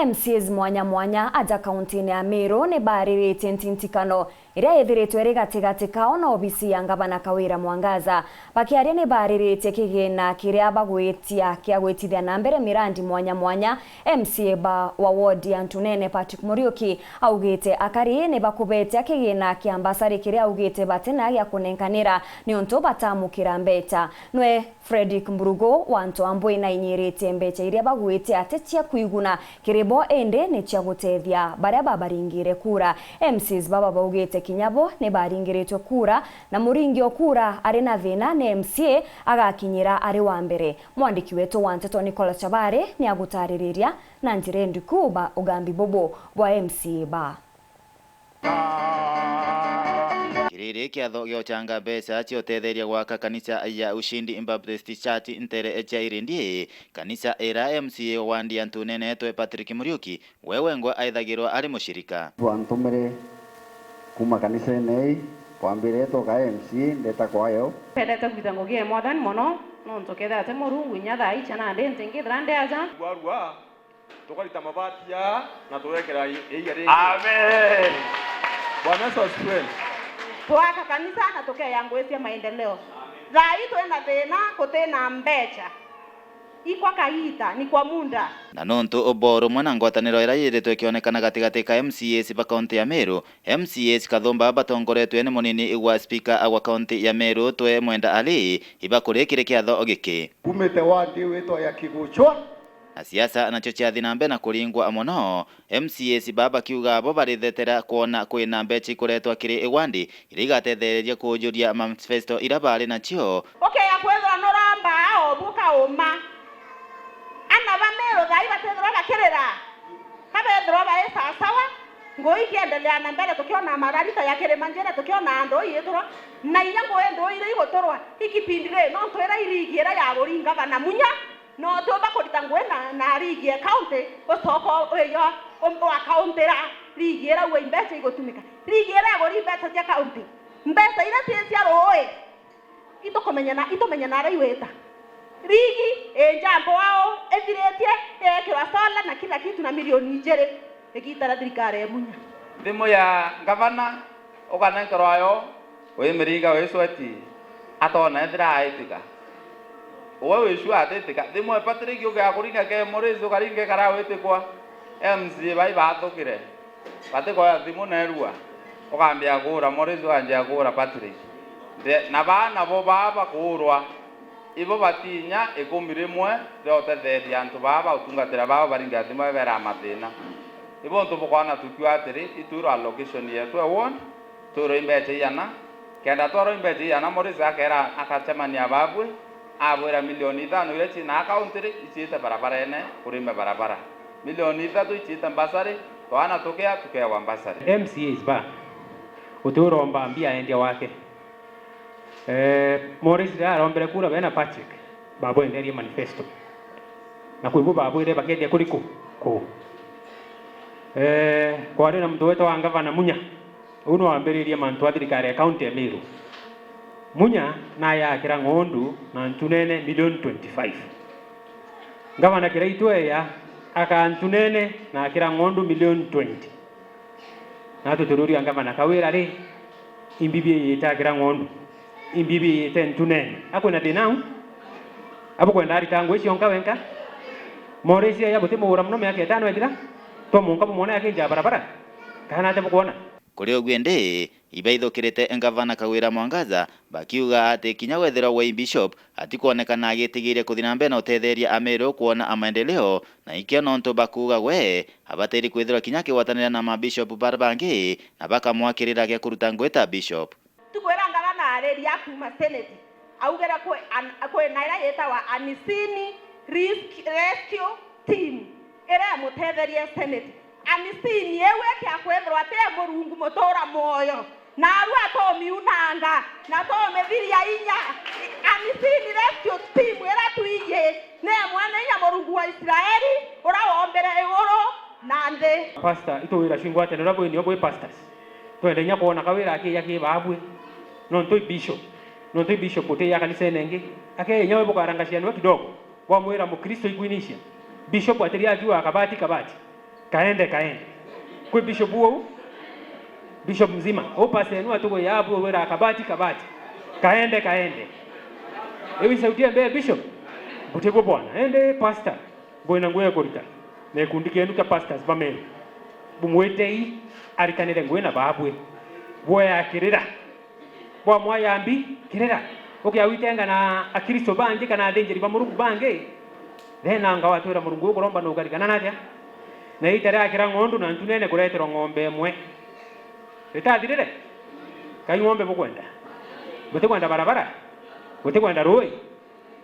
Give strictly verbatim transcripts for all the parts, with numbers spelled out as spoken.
M C As mwanya mwanya aja kauntine ya Meru ni baariritie ntintikano iria ithiritwe iri gatigati kao na obisi ya ngavana Kawira Mwangaza. Bakiaria ni baariritie kigina kiria bagwitia kia gwitithia na mbere mirandi mwanya mwanya. M C A ba wa ward ya Ntunene Patrick Muriuki augite akari ni bakubetia kigina kia mbasari kiria augite batina gia kunenkanira niuntu batamukira mbecha. Nwe Fredrick Mburugu wa Ntwambwe nainyiritie mbecha iria bagwite ati cia kwiguna kiri bo, indi ni cia gutethia baria babaringire kura. M C As baba baugite kinya bo ni baringiritwe kura, na muringi o kura ari na thina ni M C A agakinyira ari wa mbere. Mwandiki wetu wa nteto Nicholas Chabari ni agutaririria na njira indiku ba ugambi bubu bwa M C A ba. Kiriri kiatho gia uchanga mbeca cia utetheria gwaka kanisa ya Ushindi Baptist Church ntere cia Irindi, kanisa ira M C A wa ward ya Ntunene etwe Patrick Muriuki, we wengwa aithagirwa ari mushirika. Twantumire kuma kanisene ii, kwambire etwa ka M C A, ndeta kwayo. Mpendete kwitha ngugi ya Mwathani mono, nontu kethira ti Murungu, inya thaa ii ciana ndi nti ngithira ndi aja. Rwarua. Tukarita mabati aa na turekera i-, iiga ringi. Amen. Bwana Yesu asifiwe. Twaka kanisa na tukeya ngugi cia maendeleo. Thaa ii twina thina, gutina mbecha. Ikwa kagiita, ni kwa muda. Na nontu uboro rumwe na ngwataniro iria yiritwe ikionekana gatigati ka M C As ba kaunti ya Meru, M C As kathumba batongoretwe ni munini wa spika wa kaunti ya Meru, Twe Mwenda Ali, ibakurikire kiatho giki. Kumite ward iu itwa ya Kiguchwa. Na siasa nacio ciathi na mbere na kuringwa mono, M C As baba bakiuga bo barithetera kwona kwina mbecha ikuretwa kiri ward iria igatethereria kuujuria manifesto iria bari nacio. Ukeya kwithirwa nuromba o buka uma. Ana ba Meru thaa ii batithirwa bakirira. Ka bethirwa bai sawasawa, ngugi ikiendelea na mbere, tukiona magarita ya kirima njira, tukiona ndui igithirwa, na inya ngugi ndui iria iguturwa, ikipindi ri, nontu ira irigi ira yaguri ngavana Munya, no tiumba kurita ngugi na, na rigi ya county, ucoka uyo, um, wa county ra rigi ira ua imbecha igutumika. Rigi ira yaguri imbecha cia county, mbecha iria cie cia rui, itukumenya na, itumenye na aria igwita. Rigi ii njambo wao ithiritie, yeekirwa solar na kila kitu na milioni ijiri igiita ria thirikari ya Munya. Thimu ya ngavana ukanenkerwa yo, wi miringa wi sweti, atona ethira aitika. Uwe wi sure atitika. Thimu e Patrick ukiakuringa ke Morris ukaringa ikara witikwa. M C A bai bathukire. Batikoya thimu neerua. Ukambia kuura Morris, ukanjia kuura Patrick. Nde-, na baa nabo baa bakuurwa. Ibo batinya ikumi rimwe ria utetheeria antu baa ba utungatira baa baringa thimu beera mathina. Ibo untu bukoona tukiuga atiri, itwirwa allocation yeetu e ward, twirwe imbecha igana, kenda twarwa imbecha igana, Morris akeera akacemania baabui, abwira milioni ithano iria ciina account ri, iciite barabarene, kurime barabara. Milioni ithatu iciite mbasari, twana tukia tukeewa mbasari. M C As ba, uti uromba mbia endia wake. Eh, Morris riria arombere kura we na Patrick, babwenderie manifesto. Na kwi bo babwire bakendia kuri ku? Ku. Eh, kwari na muntu wetagwa ngavana Munya. Uu niwe wambiririe mantu a thirikari ya kaunti ya Meru. Munya naye akira ng'ondu na Ntunene milioni twenty-five. Ngavana Kiraitu eya akaa Ntunene na akira ng'ondu milioni twenty. Natwe turiuria ngavana Kawira ri, imbibi iyite akira ng'ondu, imbibi iyite Ntunene. Akwina thina au? Abukwenda arita ngui cionka wenka? Morisi eya butimugura mono miaka itano ethira? Twamunka bumwone akinja barabara? Kana atia bukwona? Kuri uguo indi, ibaithukirite ngavana Kawira Mwangaza bakiuga ati kinya wethirwa we Bishop atikwonekana agitigiria kuthi na mbere na utetheria Ameru kwona amaendeleo, na ikio nontu bakuuga we abatairi kwithirwa kinya akigwatanira na mabishop bara bangi na bakamwakirira gia kuruta ngugi ta bishop. Tukwira ngavana ariria kuuma Senate, augire kwi an-, kwina iria yitagwa Unseen Risk Rescue Team iria imutetherie Senate. Unseen iu ikia kwithirwa ti e Murungu mutura mwoyo, naarua atomiunanga na tomithiria inya. Unseen Rescue Team iria twiji ni e Mwene Inya Murungu wa Israeli, uria wombire iguru na nthi. Pastor, itwira cingwataniro bwinio bwi pastors. Twende inya kwona Kawira akiija ki baabui. Nontu i bishop. Nontu i bishop utiija kanisene ingi. Akeija inya we bukaranga cianua kidogo. Bwamwira Mukristo ikwinicia. Bishop atiria akiuga kabati, kabati. Kaende, kaende. Kwi bishop uu? Bishop mzima. Uu pastor enu atugo ya abu wira kabati, kabati. Kaende, kaende. Ewi sauti ya mbere bishop. Buti bwo bwana. Ende pastor. Bwina ngugi ya kurita. Na gikundi kienu kia pastors ba Meru. Bumwitei aritanire ngugi na babwe. Bwoya kirira. Bwamwaya mbi, kirira. Ukiawitenga na akristo bangi kana athinjiri ba Murungu bangi, thena anga watwira Murungu ukuromba nukarikana natia? Na ita riakira ng'ondu na ntunene kureterwa ng'ombe imwe. Ritathirire? Kai ng'ombe bukwenda? Butikwenda barabara? Butikwenda rui?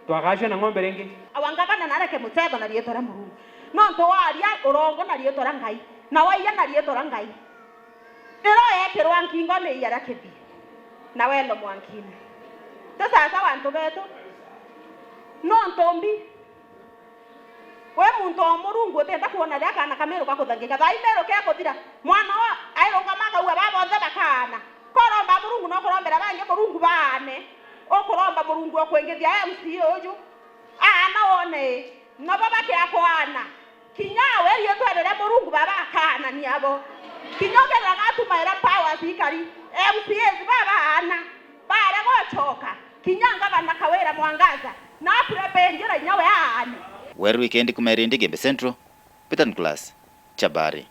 Twagacua na ng'ombe ringi? Awa ngavana nareke mucetho na riitwa ria Murungu. Nontu waria urongo na riitwa ria Ngai, na waiya na riitwa ria Ngai. Riria ugeekirwa nkingo ni iara kithi, na welo mwankine. Ti sasa wa antu betu. Nontu mbi, wi muntu o Murungu utienda kwona riria kaana ka Miru gakuthangika. Thaa ii Miru kekuthira, mwana o airungama akauga, "Baba onthe bakaana." Koromba Murungu no kurombera bangi Murungu baane. Ukuromba Murungu o kuingithia M C A uju. Aana wone ii. Nabo bakia kwaana. Kinya we riitwa riria Murungu baba akaanania bo. Kinya ukethira gatumaira power cikari, M C As babaana, barega gucoka. Kinya ngavana Kawira Mwangaza, na akure benjira inya we aane. Weru wikendi kuma Irindi, Gembe Central, Peter Nicholas, Chabari.